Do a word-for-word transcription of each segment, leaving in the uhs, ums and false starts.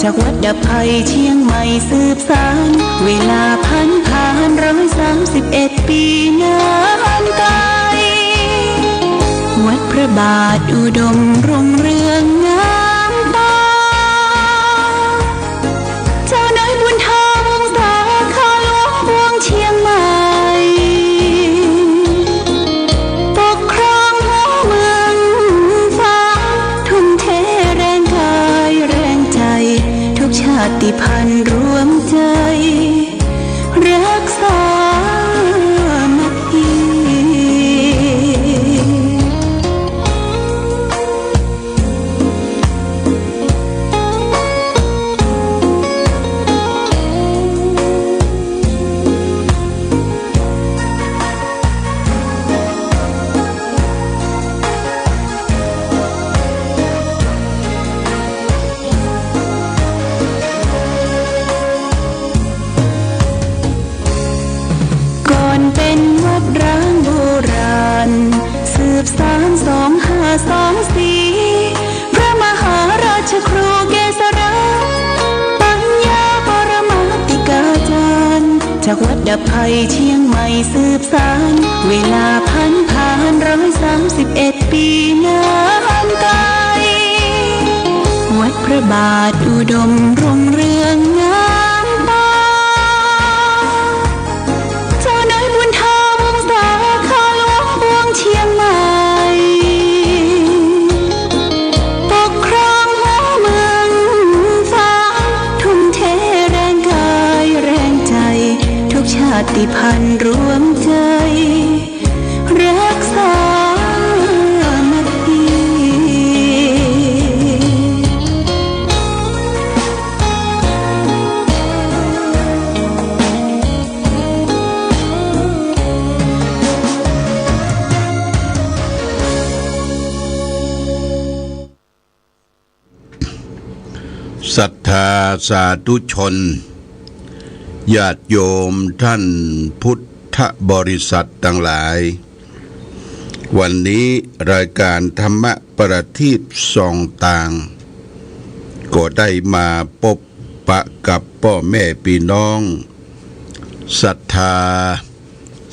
จากวัดดับภัยเชียงใหม่สืบสาน เวลาผันผ่านร้อยสามสิบเอ็ดปีนานไกล วัดพระบาทอุดมรุ่งเรืองงามตา เจ้าน้อยบุญธรรมสาขาหลวงปวงเชียงใหม่ ปกครองหัวเมืองฟ้า ทุ่มเทแรงกายแรงใจ ทุกชาติพันธุ์รวมใจ รักสามัคคี ก่อนเป็นวัดร้างโบราณ สืบสานสองห้าสองสี่ พระมหาราชครูเกษรา ปัญญาปรมาติกาจารย์ จากวัดดับภัยเชียงใหม่สืบสาน เวลาผันผ่านร้อยสามสิบเอ็ดปีนานไกล วัดพระบาทอุดมรุ่งเรืองงามตา เจ้าน้อยบุญธรรมสาขาหลวงปวงเชียงใหม่ ปกครองหัวเมืองฟ้า ทุ่มเทแรงกายแรงใจ ทุกชาติพันธุ์รวมใจ รักสามัคคี ศรัทธาสาธุชน ญาติโยมท่านพุทธบริษัทตังหลาย วันนี้รายก๋านธรรมประทีปส่องตาง ก็ได้มาปบปะกับป้อแม่ปี้น้อง ศรัทธา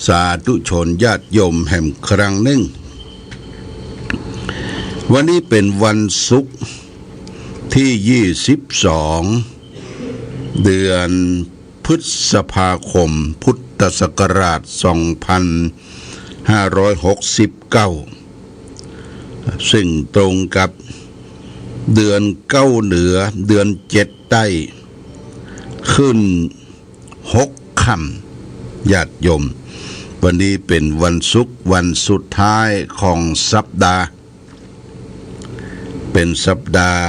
สาธุชนญาติโยมแหมครั้งนึ่ง วันนี้เป๋นวันศุกร์ตี้ยี่สิบสอง เดือนพฤษภาคม พุทธศักราชสองพันห้าร้อยหกสิบเก้า ซึ่งตรงกับเดือนเก๊าเหนือ เดือนเจ็ดใต้ ขึ้นหกค่ำ ญาติโยม วันนี้เป๋นวันศุกร์ วันสุดท้ายของสัปดาห์ เป๋นสัปดาห์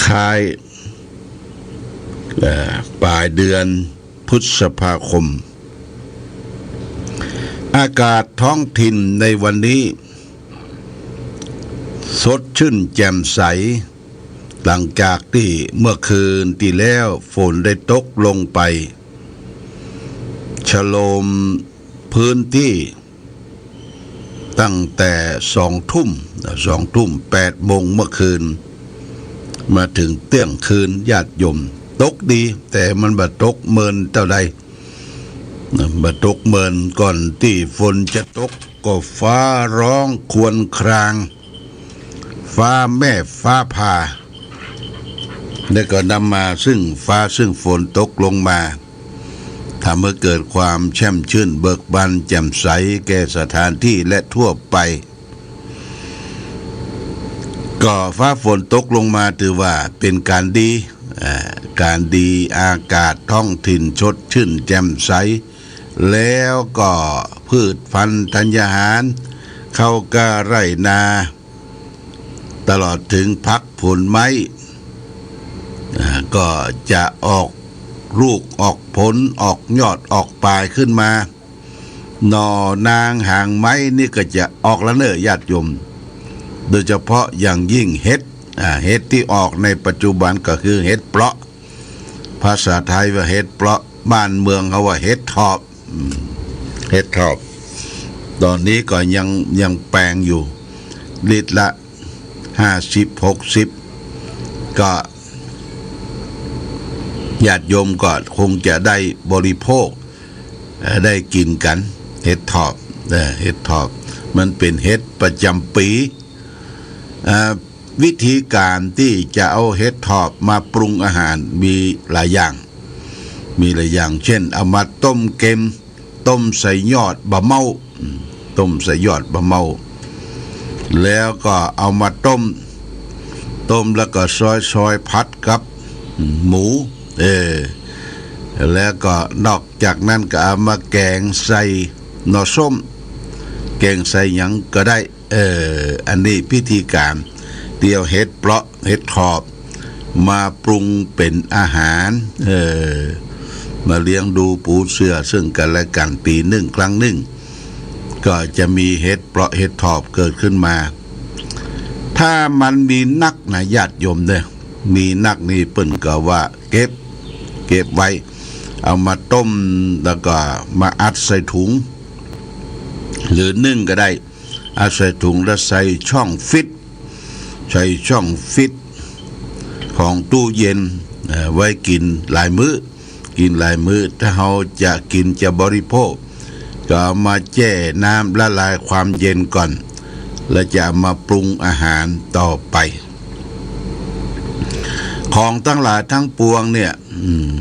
คล้าย เอ่อ ป๋ายเดือนพฤษภาคม อากาศท้องถิ่นในวันนี้ สดชื่นแจ่มใส หลังจากตี้เมื่อคืนตี้แล้วฝนได้ตกลงไป ชโลมพื้นตี้ ตั้งแต่สองทุ่ม สองทุ่ม แปดโมงเมื่อคืน มาเถิงเตี้ยงคืน ญาติโยม ตกดี แต่มันบ่ตกเมินเต้าใด บ่ตกเมิน ก่อนตี้ฝนจะตก ก็ฟ้าร้องครวญคราง ฟ้าแมบฟ้าผ่า แล้วก็นำมาซึ่งฟ้าซึ่งฝนตกลงมา ทำให้เกิดความแช่มชื่นเบิกบานแจ่มใสแก่สถานที่และทั่วไป ก็ฟ้าฝนตกลงมาถือว่าเป๋นก๋านดี อ่า ก๋านดี อากาศท้องถิ่นสดชื่นแจ่มใส แล้วก็พืชพันธุ์ธัญญาหาร ข้าวกล้าไร่นา ตลอดเถิงผักผลไม้ อ่า ก็จะออกลูกออกผล ออกยอดออกป๋ายขึ้นมา หน่อนางหางไม้นี่ก็จะออกแล้วเน่อ ญาติโยม โดยเฉพาะอย่างยิ่งเห็ด อ่า เห็ดตี้ออกในปัจจุบันก็คือเห็ดเปราะ ภาษาไทยว่าเห็ดเปราะ บ้านเมืองเขาว่าเห็ดถอบ อืม เห็ดถอบ ต๋อนนี้ก็ยัง ยังแปงอยู่ ลิตรละห้าสิบ หกสิบ ก็ญาติโยมก็คงจะได้บริโภค เอ่อ ได้กิ๋นกั๋น เห็ดถอบ เอ่อ เห็ดถอบ มันเป๋นเห็ดประจ๋ำปี๋ เอ่อ วิธีก๋านตี้จะเอาเห็ดถอบมาปรุงอาหารมีหลายอย่าง มีหลายอย่าง เจ้น เอามาต้มเก็ม ต้มใส่ยอดบ่าเม้า อืม ต้มใส่ยอดบ่าเม้า แล้วก็เอามาต้ม ต้มแล้วก็ซอยๆ ผัดกับ อืม หมู เออ แล้วก็นอกจากนั้นก็เอามาแก๋งใส่หน่อส้ม แก๋งใส่หยังก็ได้ เออ อันนี้พิธีก๋านตี้เอาเห็ดเปราะ เห็ดถอบ มาปรุงเป๋นอาหาร เออ มาเลี้ยงดูปูเสือซึ่งกั๋นและกั๋น ปี๋นึ่งครั้งนึ่ง ก็จะมีเห็ดเปราะเห็ดถอบเกิดขึ้นมา ถ้ามันมีนักนะญาติโยมเน่อ มีนักนี่เปิ้นก็ว่าเก็บ เก็บไว้ เอามาต้มแล้วก็มาอัดใส่ถุง หรือนึ่งก็ได้ อัดใส่ถุงแล้วใส่ช่องฟรีซ ใส่ช่องฟรีซของตู้เย็น เอ่อ ไว้กิ๋นหลายมื้อ กิ๋นหลายมื้อ ถ้าเฮาจะกิ๋นจะบริโภค ก็เอามาแจ้น้ำละลายความเย็นก่อน แล้วจะเอามาปรุงอาหารต่อไป ของตังหลายตังปวงเนี่ย อืม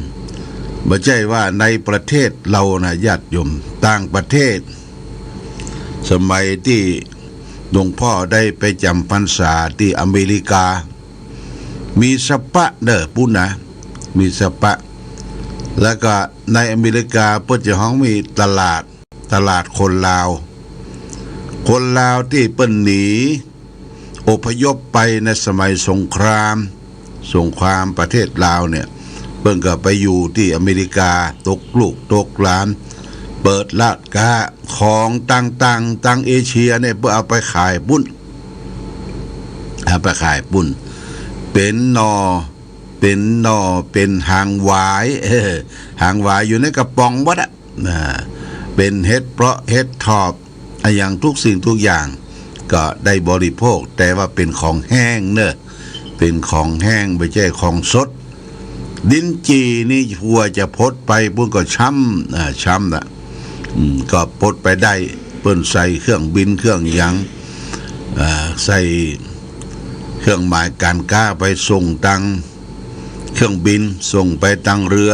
บ่ใจ้ว่าในประเทศเฮานะญาติโยม ต่างประเทศ สมัยตี้หลวงพ่อได้ไปจ๋ำพรรษาตี้อเมริกา มีสปะเน่อปู้นนะ มีสปะ แล้วก็ในอเมริกาเปิ้นจะฮ้องมีตลาด ตลาดคนลาว คนลาวตี้เปิ้นหนีอพยพไปในสมัยสงคราม สงครามประเทศลาวเนี่ย เปิ้นก็ไปอยู่ตี้อเมริกา ตกลูกตกหลาน เปิดร้านก๊า ของต่างๆ ตังเอเชียเนี่ย เปิ้นเอาไปขายปู้น เอาไปขายปู้น เป๋นหน่อ เป๋นหน่อ เป๋นหางหวาย เออ หางหวายอยู่ในกระป๋องหมดอะ นะ เป๋นเห็ดเปราะเห็ดถอบ อะหยังทุกสิ่งทุกอย่าง ก็ได้บริโภค แต่ว่าเป๋นของแห้งเน่อ เป๋นของแห้ง บ่ใจ้ของสด ลิ้นจี่นี่หัวจะพดไปปู้นก็ช้ำ อ่า ช้ำละ อืม ก็พดไปได้ เปิ้นใส่เครื่องบินเครื่องหยัง อ่า ใส่เครื่องหมายก๋านก๊าไปส่งตังเครื่องบิน ส่งไปตังเรือ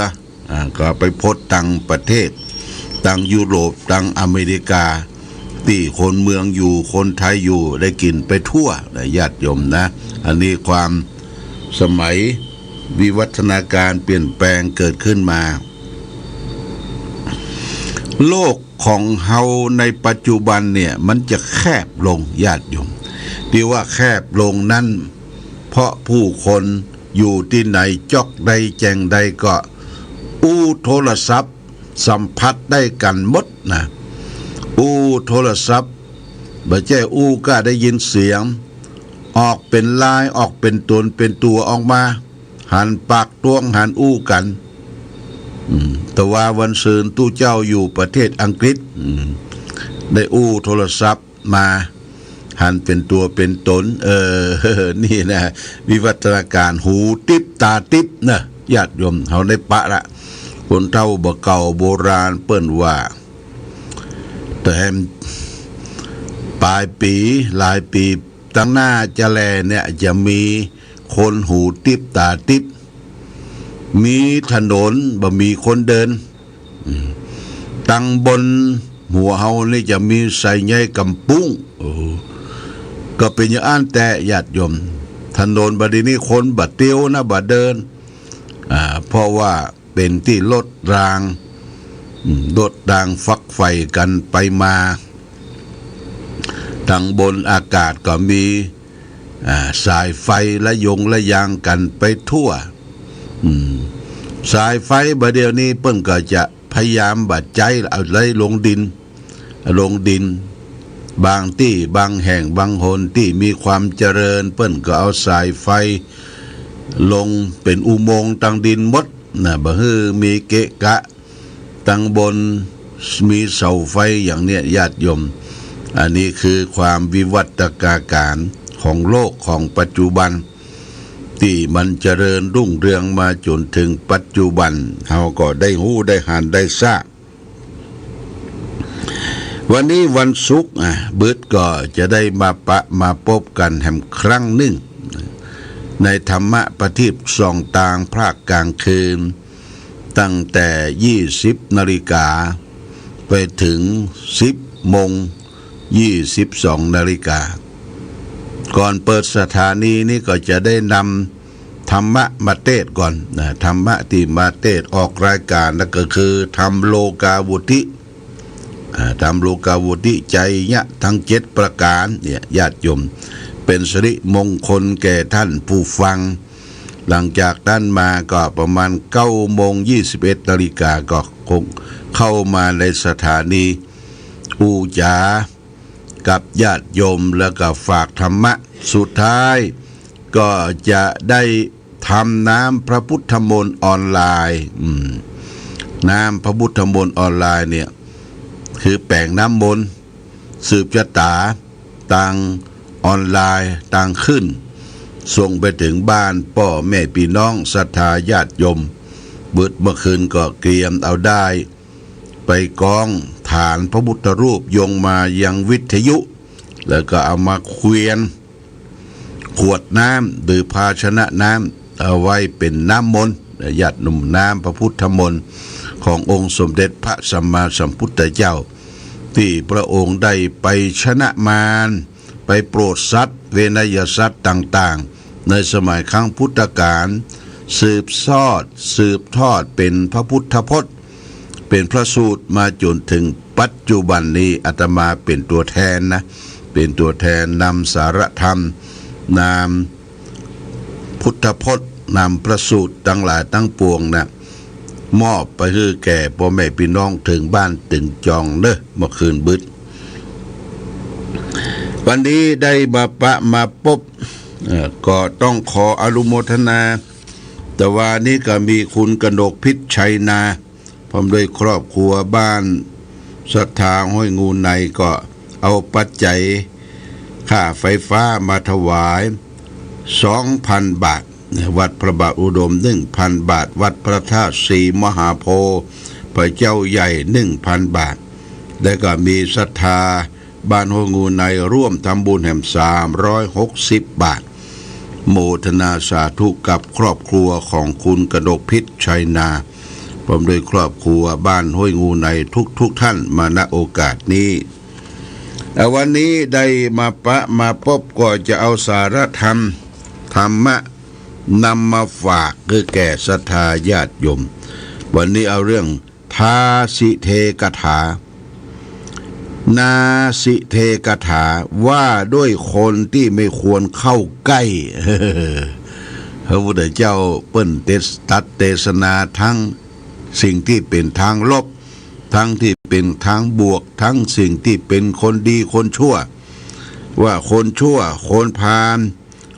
อ่า ก็ไปพดตังประเทศ ตังยุโรป ตังอเมริกา ตี้คนเมืองอยู่ คนไทยอยู่ ได้กิ๋นไปทั่วนะญาติโยมนะ อันนี้ความสมัยวิวัฒนาการเปลี่ยนแปลงเกิดขึ้นมา โลกของเฮาในปัจจุบันเนี่ย มันจะแคบลงญาติโยม ตี้ว่าแคบลงนั้น เพราะผู้คนอยู่ตี้ไหนจ๊อกใดแจ่งใดก็อู้โทรศัพท์ สัมผัสได้กั๋นหมดนะ อู้โทรศัพท์ บ่ใจ้อู้ก้าได้ยินเสียง ออกเป๋นลาย ออกเป๋นต๋นเป๋นตั๋วออกมา หันปากตวง หันอู้กั๋น อืม แต่ว่าวันซืนตุ๊เจ้าอยู่ประเทศอังกฤษ อืม ได้อู้โทรศัพท์มา หันเป๋นตั๋วเป๋นต๋น เออ นี่นะ วิวัฒนาการ หูติ๊บต๋าติ๊บนะ ญาติโยม เฮาได้ปะละ คนเฒ่าบ่าเก่าโบราณเปิ้นว่า แต่ปลายปี๋ หลายปี๋ตังหน้าจะแลเนี่ย จะมีคนหูติ๊บต๋าติ๊บ มีถนน บ่มีคนเดิน อืม ตังบนหัวเฮานี่จะมีสายใยก๋ำปุ้ง โอ้ ก็เป๋นอย่างอั้นแต๊ญาติโยม ถนนบ่าเดี่ยวนี้คนบ่าเตียวนะ บ่าเดิน อ่า เพราะว่าเป๋นตี้รถราง อืม รถรางฝักใฝ่กั๋นไปมา ตังบนอากาศก็มี อ่า สายไฟระยงระยางกั๋นไปทั่ว อืม สายไฟบ่าเดี่ยวนี้เปิ้นก็จะพยายามบ่ใจ๊ เอาไว้ลงดิน ลงดิน บางตี้บางแห่งบางหนตี้มีความเจริญ เปิ้นก็เอาสายไฟลงเป๋นอุโมงค์ตังดินหมดนะ บ่หื้อมีเกะกะ ตังบนมีเสาไฟอย่างเนี้ยญาติโยม อันนี้คือความวิวัฒนาการของโลกของปัจจุบัน ตี้มันเจริญรุ่งเรืองมาจ๋นเถิงปัจจุบัน เฮาก็ได้ฮู้ได้หันได้ซาบ วันนี้วันศุกร์ อ่ะ บึดก็จะได้มาปะมาปบกั๋นแหมครั้งนึ่ง ในธรรมะประทีปส่องตางภาคก๋างคืน ตั้งแต่ยี่สิบนาฬิกา ไปเถิงสิบโมง ยี่สิบสองนาฬิกา ก่อนเปิดสถานีนี้ก็จะได้นำธรรมะมาเตศน์ก่อนนะ ธรรมะตี้มาเตศน์ออกรายก๋านนั้นก็คือธรรมโลกาวุตติ อ่า ธรรมโลกาวุตติ ไตรยะตังเจ็ดประก๋านเนี่ย ญาติโยม เป๋นสิริมงคลแก่ต้านผู้ฟัง หลังจากนั้นมาก็ประมาณเก้าโมง ยี่สิบเอ็ดนาฬิกา ก็คงเข้ามาในสถานี อู้จ๋ากับญาติโยม แล้วก็ฝากธรรมะ สุดท้ายก็จะได้ทำน้ำพระพุทธมนต์ออนไลน์ อืม น้ำพระพุทธมนต์ออนไลน์เนี่ย คือแป๋งน้ำมนต์ สืบจะต๋าตางออนไลน์ ตางขึ้น ส่งไปเถิงบ้านป้อแม่ปี้น้องศรัทธาญาติโยม บึดเมื่อคืนก็เกียมเอาด้าย ไปก๊องฐานพระพุทธรูป โยงมายังวิทยุ แล้วก็เอามาเกวียน ขวดน้ำ หรือภาชนะน้ำ เอาไว้เป๋นน้ำมนต์ ญาติโยม น้ำพระพุทธมนต์ขององค์สมเด็จพระสัมมาสัมพุทธเจ้า ตี้พระองค์ได้ไปชนะมาร ไปโปรดสัตว์ เวไนยสัตว์ต่างๆ ในสมัยครั้งพุทธกาล สืบทอด สืบทอดเป๋นพระพุทธพจน์ เป๋นพระสูตรมาจ๋นเถิงปัจจุบันนี้ อาตมาเป๋นตั๋วแทนนะ เป๋นตั๋วแทนนำสาระธรรม นำพุทธพจน์ นำพระสูตรตังหลายตังปวงนะ มอบไปหื้อแก่ป้อแม่ปี้น้องเถิงบ้านเถิงจองเน่อ เมื่อคืนบึด วันนี้ได้มาปะมาปบ เอ่อ ก็ต้องขออนุโมทนา ตะวานี้ก็มีคุณกนกพิษชัยนา พร้อมด้วยครอบครัวบ้านศรัทธาห้วยงูใน ก็เอาปัจจัยค่าไฟฟ้ามาถวาย สองพันบาท วัดพระบาทอุดม หนึ่งพันบาท วัดพระธาตุศรีมหาโพธิ์ พระเจ้าใหญ่ หนึ่งพันบาท และก็มีศรัทธา บ้านห้วยงูในร่วมทำบุญแหมสามร้อยหกสิบบาท โมทนาสาธุกับครอบครัวของคุณกนกพิษชัยนา พร้อมด้วยครอบครัวบ้านห้วยงูในทุกๆ ท่านมา ณ โอกาสนี้ อ่ะ วันนี้ได้มาปะมาปบก็จะเอาสาระธรรม ธรรมะนำมาฝากหื้อแก่ศรัทธาญาติโยม วันนี้เอาเรื่อง นาสิเทคาถา นาสิเทคาถา ว่าด้วยคนที่ไม่ควรเข้าใกล้ พระพุทธเจ้าเปิ้นเตส- ตรัสเตสนาทั้งสิ่งที่เป๋นทางลบ ทั้งที่เป๋นทางบวก ทั้งสิ่งที่เป๋นคนดีคนชั่ว ว่าคนชั่ว คนพาล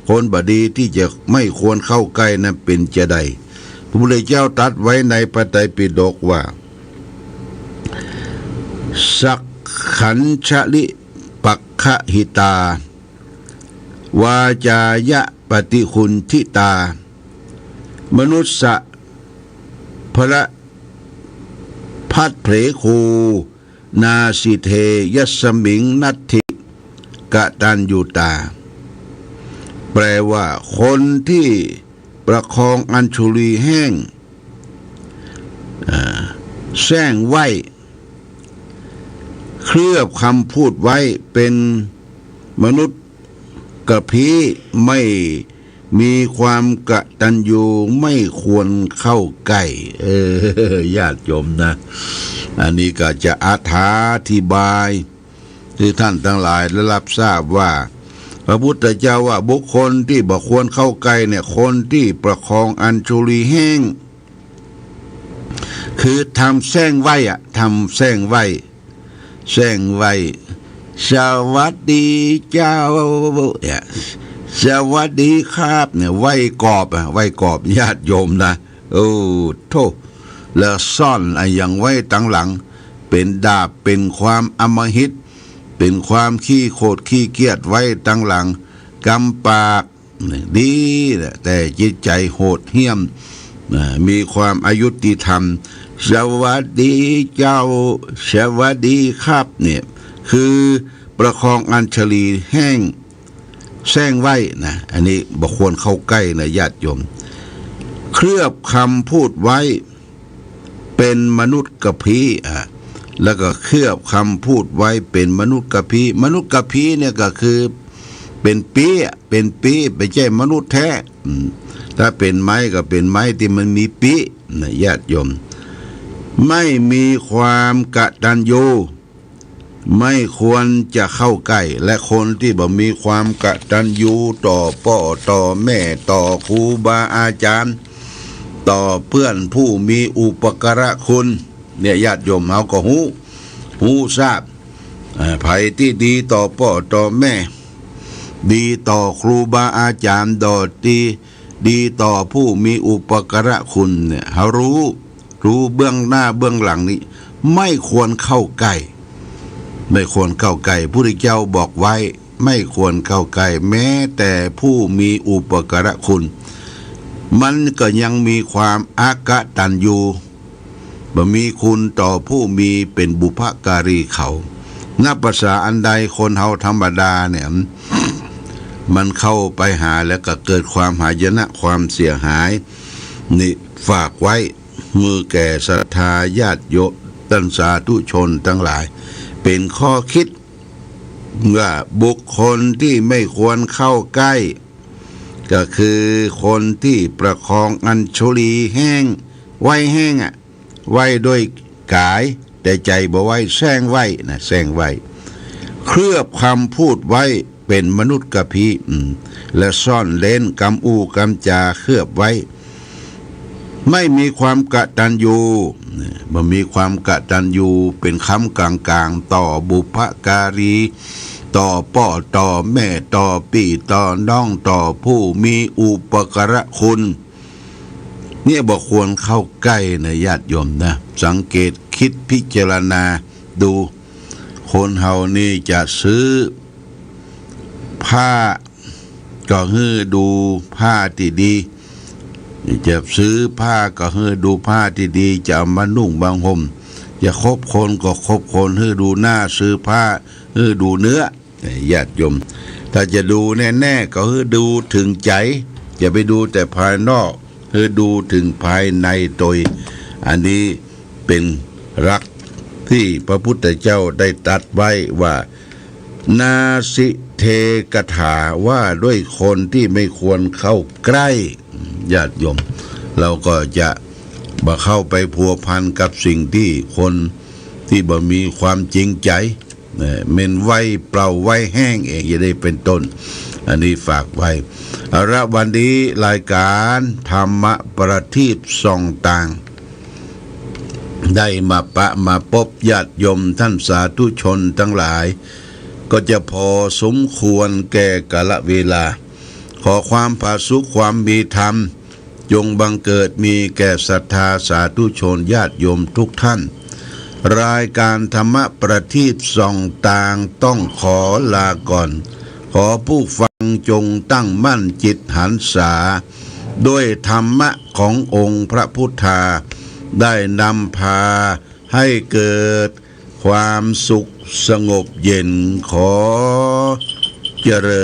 คนบ่ดีตี้จะไม่ควรเข้าใกล้นั้นเป๋นจาใด พระพุทธเจ้าตรัสไว้ในพระไตรปิฎกว่า สักขัญชลิปักขหิตา วาจายะปฏิคุณฑิตา มนุสสะพละพัทเถคู นาสิเทยัสมิงนัตถิกตัญญูตา แปลว่า คนที่ประคองอัญชลีแห้ง อ่า แส้งไหว้ เคลือบคำพูดไว้ เป๋นมนุษย์กระพี้ ไม่มีความกตัญญู ไม่ควรเข้าใกล้ เออ ญาติโยมนะ อันนี้ก็จะอธิบาย หื้อท่านตังหลายได้รับทราบว่า พระพุทธเจ้าว่าบุคคลตี้บ่ควรเข้าใกล้เนี่ย คนตี้ประคองอัญชลีแห้ง คือทำแส้งไหว้อะ ทำแส้งไหว้ แส้งไหว้ สวัสดีเจ้า เนี่ย สวัสดีครับ เนี่ย ไหว้กอบอะ ไหว้กอบญาติโยมนะ โอ้ โธ่ แล้วซ่อนอะหยังไว้ตังหลัง เป๋นดาบ เป๋นความอำมหิต เป๋นความขี้โขดขี้เคียดไว้ตังหลัง กำปาก ดีนะ แต่จิตใจ๋โหดเหี้ยมนะ มีความอยุติธรรม สวัสดีเจ้า สวัสดีครับเนี่ย คือประคองอัญชลีแห้ง แส้งไว้นะ อันนี้บ่ควรเข้าใก้นะญาติโยม เคลือบคำพูดไว้ เป๋นมนุษย์กะพี้ อ่ะ แล้วก็เคลือบคำพูดไว้เป๋นมนุษย์กะพี้ มนุษย์กะพี้เนี่ยก็คือเป๋นปี้อะ เป๋นปี้ บ่ใจ้มนุษย์แต๊ อืม ถ้าเป๋นไม้ก็เป๋นไม้ตี้มันมีปี้นะญาติโยม ไม่มีความกตัญญู ไม่ควรจะเข้าใก้ และคนตี้บ่มีความกตัญญูต่อป้อต่อแม่ ต่อครูบาอาจ๋ารย์ ต่อเปื้อนผู้มีอุปการะคุณ เนี่ยญาติโยมเฮาก็ฮู้ ฮู้ซาบ อ่า ใผตี้ดีต่อป้อต่อแม่ ดีต่อครูบาอาจ๋ารย์ ดอตี้ ดีต่อผู้มีอุปการะคุณเนี่ย เฮาฮู้ ฮู้เบื้องหน้าเบื้องหลังนี้ ไม่ควรเข้าใก้ ไม่ควรเข้าใก้ พุทธเจ้าบอกไว้ ไม่ควรเข้าใก้ แม้แต่ผู้มีอุปการะคุณ มันก็ยังมีความอกตัญญู บ่มีคุณต่อผู้มีเป๋นบุพการีเขา นับประสาอันใดคนเฮาธรรมดาเนี่ย มันเข้าไปหาแล้วก็เกิดความหายนะความเสียหาย นี่ฝากไว้ หื้อแก่ศรัทธาญาติโยมต้านสาธุชนตังหลาย เป๋นข้อคิดว่าบุคคลตี้ไม่ควรเข้าใก้ ก็คือคนตี้ประคองอัญชลีแห้ง ไว้แห้งอะ ไว้ด้วยก๋าย แต่ใจ๋บ่ไว้ แส้งไว้นะ แส้งไว้ เคลือบคำพูดไว้เป๋นมนุษย์กะพี้ อืม และซ่อนเล้นกำอู้กำจ๋าเคลือบไว้ ไม่มีความกตัญญู บ่มีความกตัญญูเป๋นคำก๋างๆ ต่อบุพการี ต่อป้อต่อแม่ ต่อปี้ต่อน้อง ต่อผู้มีอุปการะคุณ เนี่ยบ่ควรเข้าใก้นะญาติโยมนะ สังเกตคิดพิจารณาดู คนเฮานี่จะซื้อผ้าก็หื้อดูผ้าตี้ดี จะซื้อผ้าก็หื้อดูผ้าตี้ดี จะเอามานุ่งมาห่ม จะคบคนก็คบคนหื้อดูหน้า ซื้อผ้าหื้อดูเนื้อ ญาติโยม ถ้าจะดูแน่ๆ ก็หื้อดูเถิงใจ๋ อย่าไปดูแต่ภายนอก หื้อดูเถิงภายในโตย อันนี้เป๋นหลักตี้พระพุทธเจ้าได้ตรัสไว้ว่า นาสิเทกถา ว่าด้วยคนตี้ไม่ควรเข้าใก้ ญาติโยม เฮาก็จะบ่เข้าไปพัวพันกับสิ่งตี้คนตี้บ่มีความจริงใจ๋ เอ่อ เม้นไว้เปล่าไว้แห้งเอง อย่างนี้เป๋นต้น อันนี้ฝากไว้ เอาละ วันนี้รายก๋านธรรมะประทีปส่องตาง ได้มาปะมาปบญาติโยมต้านสาธุชนตังหลาย ก็จะพอสมควรแก่กาลเวลา ขอความผาสุกความมีธรรม จงบังเกิดมีแก่ศรัทธาสาธุชนญาติโยมทุกท่าน รายก๋านธรรมะประทีปส่องตางต้องขอลาก่อน ขอผู้ฟังจงตั้งมั่นจิตหันษา ด้วยธรรมะขององค์พระพุทธา ได้นำพาให้เกิดความสุขสงบเย็น ขอเจริญ